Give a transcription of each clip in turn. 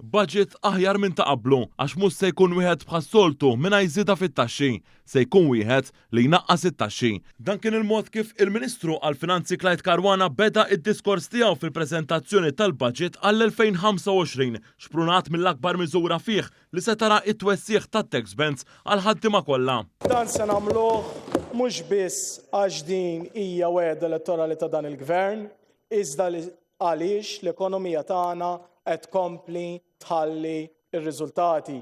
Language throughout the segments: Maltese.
Budget aħjar minn ta' qablu għax mhux se jkun wieħed bħas-soltu mingħajr żieda fit-taxxi, se jkun wieħed li jnaqqas it-taxxi. Dan kien il-mod kif il-Ministru għall-Finanzi Clyde Caruana beda d-diskors tiegħu fil-preżentazzjoni tal-Budget għall-2025, xprunat mill-akbar miżura fih li se tara t-twessigħ tat-tax bands għall-ħaddiema kollha. Dan se nagħmluh mhux biss għax din hija wegħda elettorali ta' dan il-Gvern, iżda għaliex l-ekonomija tagħna qed tkompli tħalli r-riżultati.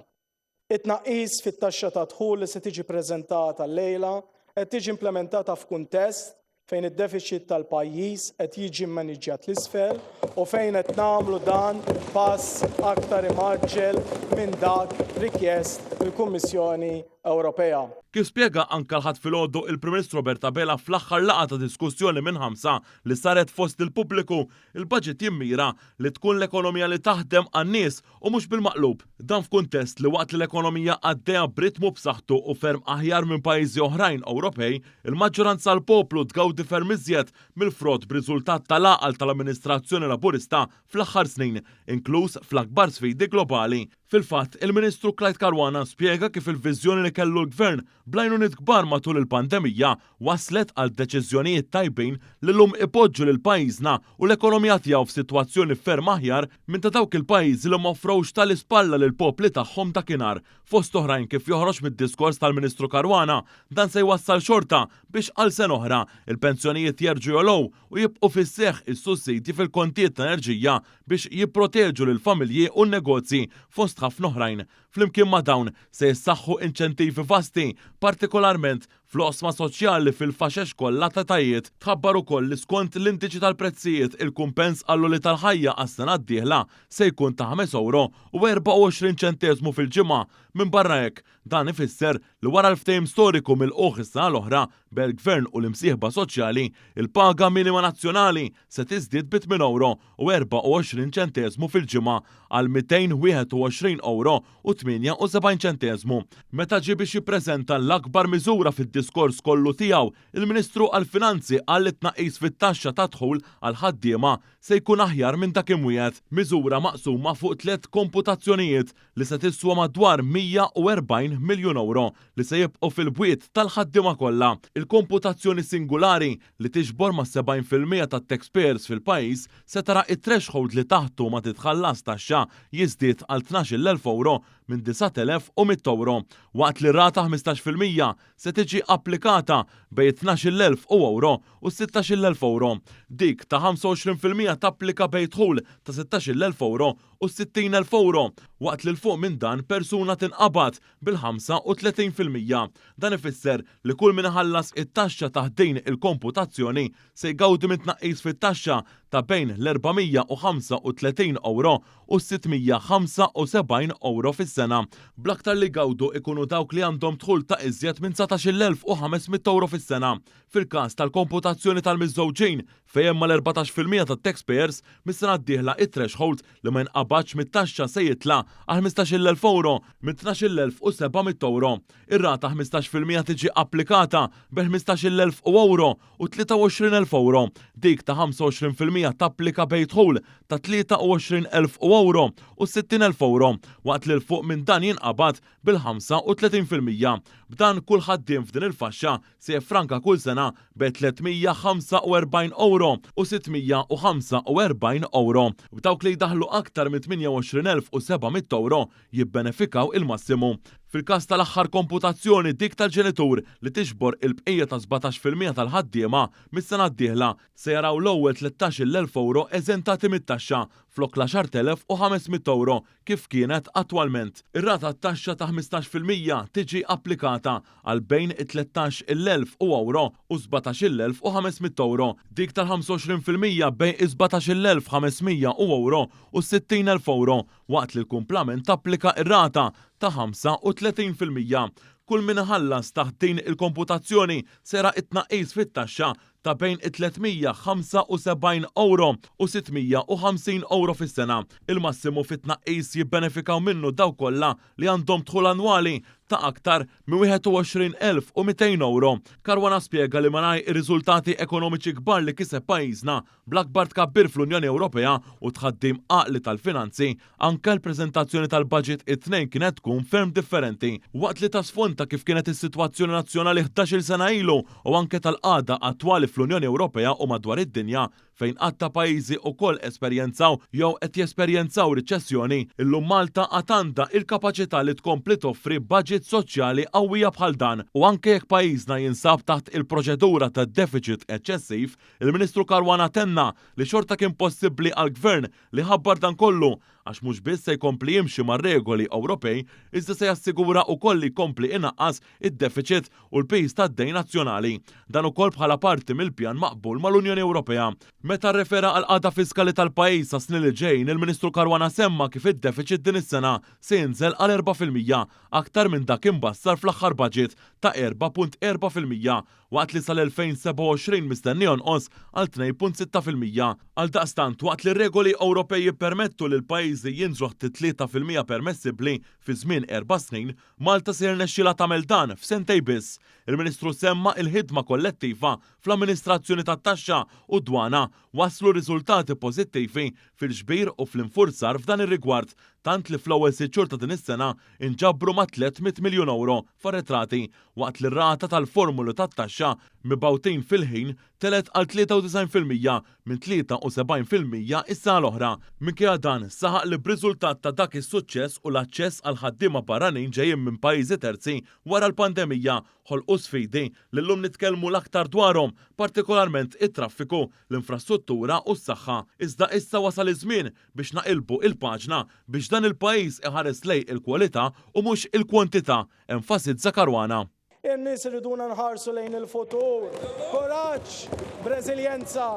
It-tnaqqis fit-taxxa tad-dħul li se tiġi preżentata llejla qed tiġi implementata f'kuntest fejn id-defiċit tal-pajjiż qed jiġi mmaniġġjat 'l isfel u fejn qed nagħmlu dan pass aktar imgħaġġel minn dak rikjest mill-Kummissjoni Ewropea. Kif spjega anke l-Ħadd filgħodu il-Prim Ministru Robert Abela fl-aħħar laqgħa ta' diskussjoni minn ħamsa li saret fost il-pubbliku, il-budget jimmira li tkun l-ekonomija li taħdem għan-nies u mhux bil-maqlub. Dan f'kuntest li waqt li l-ekonomija għaddejja b'ritmu b'saħħtu u ferm aħjar minn pajjiżi oħrajn Ewropej, il-maġġoranza tal-poplu tgawdi ferm iżjed mill-frott b'riżultat tal-għaqal tal-amministrazzjoni Laburista fl-aħħar snin, inkluż fl-akbar sfidi globali. Fil-fatt, il-Ministru Clyde Caruana spjega kif il-viżjoni li kellu l-Gvern bl-għajnuniet kbar matul il-pandemija wasslet għal deċiżjonijiet tajbin li llum ipoġġu lil pajjiżna u l-ekonomija tiegħu f'sitwazzjoni ferm aħjar minn ta' dawk il-pajjiżi li m'offrewx tali spalla lill-popli tagħhom dakinhar. Fost oħrajn kif joħroġ mid-diskors tal-Ministru Caruana, dan se jwassal xorta biex għal sena oħra, il-pensjonijiet jerġgħu jogħlew u jibqgħu fis-seħħ is-sussidji fil-kontijiet tal-enerġija biex jipproteġu lill-familji u n-negozji fost ħafna oħrajn. Flimkien ma' dawn, se jissaħħu inċentivi vasti, partikolarment fl-oqsma soċjali fil-faxex kollha ta' etajiet. Tħabbar ukoll li skont l-indiċi tal-prezzijiet, il-kumpens għall-għoli tal-ħajja għas-sena d-dieħla se jkun ta' ħames ewro u 24 ċenteżmu fil-ġimgħa. Minbarra hekk, dan ifisser li wara l-ftehim storiku milqugħ is-sena l-oħra bejn il-Gvern u l-imsieħba soċjali, il-paga minima nazzjonali se tiżdied bi tmien ewro u 24 ċenteżmu fil-ġimgħa għal 221 ewro u 78 ċenteżmu. Meta ġie biex jippreżenta l-akbar miżura fid-diskors kollu tiegħu, il-Ministru għall-Finanzi qal li t-tnaqqis fit-taxxa tad-dħul għall-ħaddiema se jkun aħjar minn dak imwiegħed. Miżura maqsuma fuq tliet komputazzjonijiet li se tiswa madwar 140 miljun ewro li se jibqgħu fil-bwiet tal-ħaddiema kollha. Il-komputazzjoni singulari li tiġbor mas-70% tat-taxpayers fil-pajjiż se tara t-threshold li taħtu ma titħallas taxxa jiżdied għal 12,000 ewro minn 9,100 ewro, waqt li rata 15% se tiġi applikata bejn it-12,000 u ewro u s-16,000 ewro. Dik ta' 25% tapplika bejn dħul ta' 16,000 ewro u 60,000 ewro, waqt li 'l fuq minn dan persuna tinqabad bil-35%. Dan ifisser li kull min iħallas it-taxxa taħt din il-komputazzjoni se jgawdi minn tnaqqis fit-taxxa ta' bejn l-435 ewro u s-675 ewro fis-sena, bl-aktar li jgawdu ikunu dawk li għandhom dħul ta' iżjed minn 19,500 ewro fis-sena. Fil-każ tal-komputazzjoni tal-miżżewġin, fejn hemm mal-14% tat-taxpayers, mis-sena d-dieħla it-threshold li ma jinqabadx mit-taxxa se jitla' għal 15,000 ewro minn 12,700 ewro. Ir-rata 15% tiġi applikata bejn 15,000 u ewro u 23,000 ewro. Dik ta' 25% tapplika bejn dħul ta' 23,000 u ewro u 60,000 ewro, waqt li 'l fuq minn dan jinqabad bil-35%. B'dan kull ħaddiem f'din il-faxxa se jiffranka kull sena bejn 345 ewro u 645 ewro, b'dawk li jdaħħlu aktar minn 28,700 ewro jibbenefikaw il-massimu. Fil-każ tal-aħħar komputazzjoni, dik tal-ġenitur li tiġbor il-bqija ta' 17% tal-ħaddiema, mis-sena d-dieħla se jaraw l-ewwel 13,000 ewro eżentati mit-taxxa flok l-10,500 ewro kif kienet attwalment. Ir-rata tat-taxxa ta' 15% tiġi applikata għal bejn it-13,000 u ewro u 17,500 ewro, dik tal-25% bejn is-17,500 u ewro u 60,000 ewro, waqt li l-kumplament tapplika r-rata ta' 35%. Kull min iħallas taħt din il-komputazzjoni se jara t-tnaqqis fit-taxxa ta' bejn it-375 ewro u 650 ewro fis-sena. Il-massimu fit-tnaqqis jibbenefikaw minnu dawk kollha li għandhom dħul annwali ta' aktar minn 21,200 ewro. Caruana spjega li malajr ir-riżultati ekonomiċi kbar li kiseb pajjiżna bl-akbar tkabbir fl-Unjoni Ewropea u tħaddim għaqli tal-finanzi, anke l-preżentazzjoni tal-budget it-Tnejn kienet tkun ferm differenti. Waqt li ta sfond ta' kif kienet is-sitwazzjoni nazzjonali 11-il sena ilu u anke tal-qagħda attwali fl-Unjoni Ewropea u madwar id-dinja fejn għadd ta' pajjiżi ukoll esperjenzaw jew qed jesperjenzaw riċessjoni, illum Malta għad għandha il-kapaċità li tkompli toffri budget soċjali qawwija bħal dan. U anke jekk pajjiżna jinsab taħt il-proċedura ta' deficit eċċessiv, il-Ministru Caruana tenna li xorta kien possibbli għall-Gvern li ħabbar dan kollu għax mhux biss se jkompli jimxi mar-regoli Ewropej iżda se jassigura wkoll li jkompli inaqqas id-deficit u l-piż tad-dejn nazzjonali. Dan ukoll bħala parti mill-pjan maqbul mal-Unjoni Ewropea. Meta rrefera għall-qagħda fiskali tal-pajjiż għas-snin li ġejjin, il-Ministru Caruana semma kif id-deficit din is-sena se jinżel għal 4%, aktar minn dak imbassar fl-aħħar budget ta' 4.4%, waqt li sal-2027 mistenni jonqos għal 2.6%. Għaldaqstant, waqt li r-regoli Ewropej jippermettu li l-pajjiżi jinżlu ħt it-3% permessibbli fi żmien erba' snin, Malta se jirnexxilha tagħmel dan f'sentejn biss. Il-Ministru semma il-ħidma kollettiva fl-amministrazzjoni tat-taxxa u d-dwana wasslu riżultati pożittivi fil-ġbir u fl-infurzar f'dan ir-rigward, tant li fl-ewwel sitt xhur ta' din is-sena nġabru mat-300 miljun ewro f'arretrati, waqt li r-rata tal-formuli tat-taxxa mibgħutin fil-ħin telgħet għal 93% minn 73% is-sena l-oħra. Minkejja dan, saħaq li b'riżultat ta' dak is-suċċess u l-aċċess għal ħaddiema barranin ġejjin minn pajjiżi terzi wara l-pandemija ħolqu sfidi li llum nitkellmu l-aktar dwarhom, partikolarment it-traffiku, l-infrastruttura u s-saħħa. Iżda issa wasal iż-żmien biex naqilbu il-paġna biex dan il-pajjiż iħares lejn il-kwalità u mhux il-kwantità, enfasizza Caruana. In-nies iriduna nħarsu lejn il-futur. Kuraġġ, b'reżiljenza.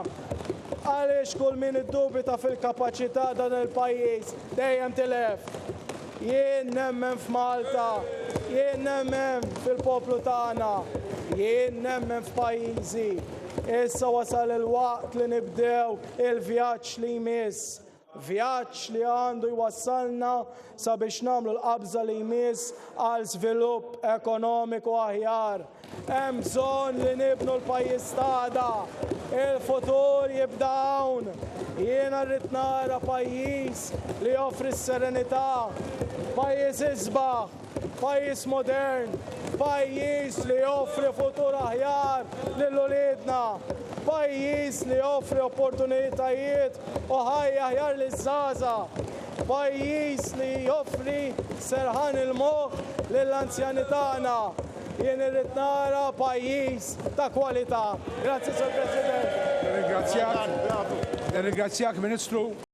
Għaliex kull min iddubita fil-kapaċità dan il-pajjiż dejjem tilef. Jien nemmen f'Malta, jien nemmen fil-poplu tagħna, jien nemmen f'pajjiżi. Issa wasal il-waqt li nibdew il-vjaġġ li jmiss. Vjaġġ li għandu jwassalna sabiex nagħmlu l-qabża li jmiss għal żvilupp ekonomiku aħjar. Hemm bżonn li nibnu l-pajjiż t'għada. Il-futur jibda hawn. Jiena rrid nara pajjiż li joffri s-serenità, pajjiż isbaħ, pajjiż modern, pajjiż li joffri futur aħjar lil uliedna, pajjiż li joffri opportunitajiet u ħajja aħjar liż-żgħażagħ, pajjiż li joffri serħan il-moħħ lill-anzjani tagħna. Jien irrid nara pajjiż ta' kwalità. Grazzi, Sur President. Nirringrazzjak. Nirringrazzjak, Ministru.